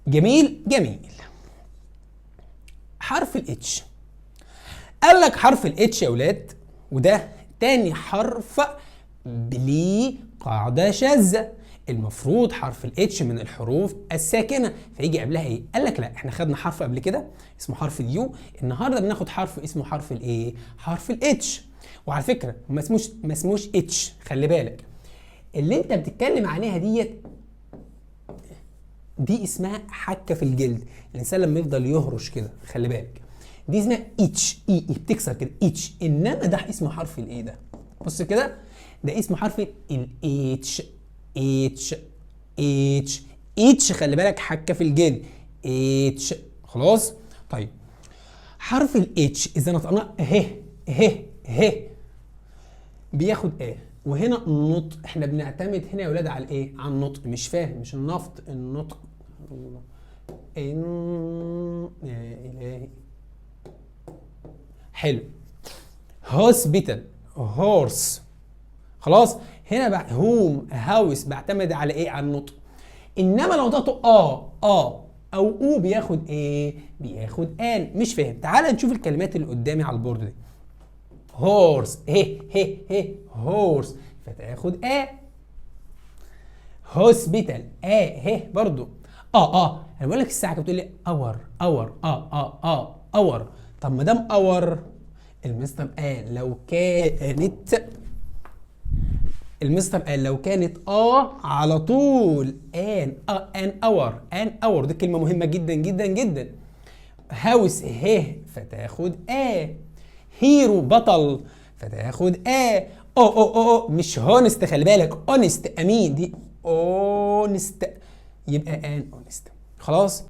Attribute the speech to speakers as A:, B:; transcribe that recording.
A: جميل جميل. حرف ال H، قال لك حرف ال H يا اولاد، وده تاني حرف ليه قاعدة شاذه. المفروض حرف ال H من الحروف الساكنه، فيجي قبلها ايه؟ قال لك لا، احنا خدنا حرف قبل كده اسمه حرف ال U، النهارده بناخد حرف اسمه حرف الايه؟ حرف ال H. وعلى فكرة ما اسموش H، خلي بالك اللي انت بتتكلم عليها ديت دي اسمها حكه في الجلد، الانسان لما يفضل يهرش كده، خلي بالك دي اسمها itch، E E بتكسر كده itch. انما ده اسمه حرف الايه ده؟ بص كده، ده اسمه حرف ال H، H H H، خلي بالك حكه في الجلد H. خلاص؟ طيب حرف ال H اذا نطقناه ه ه ه بياخد a، وهنا النطق، احنا بنعتمد هنا يا ولاد على الايه؟ على النطق. مش فاهم؟ مش النفط، النطق. الله ان يا الهي. حلو. hospital، horse، خلاص؟ هنا بقى home، house، بعتمد على ايه؟ على النطق. انما لو نطقته ا ا او او بياخد ايه؟ بياخد an. مش فاهم؟ تعال نشوف الكلمات اللي قدامي على ال board دي. horse، ه ه ه، horse، فتاخد a. hospital، ا ه برضو اه. انا بقول لك الساعة كانت بتقول لي hour hour اه اه اه hour. طب ما دام hour، المستر قال لو كانت، المستر قال لو كانت على طول an، an hour، an hour. دي كلمة مهمة جدا جدا جدا. house ه فتاخد a. hero بطل فتاخد a. او او او او مش honest، خلي بالك، honest امين، دي honest، يبقى an honest. خلاص.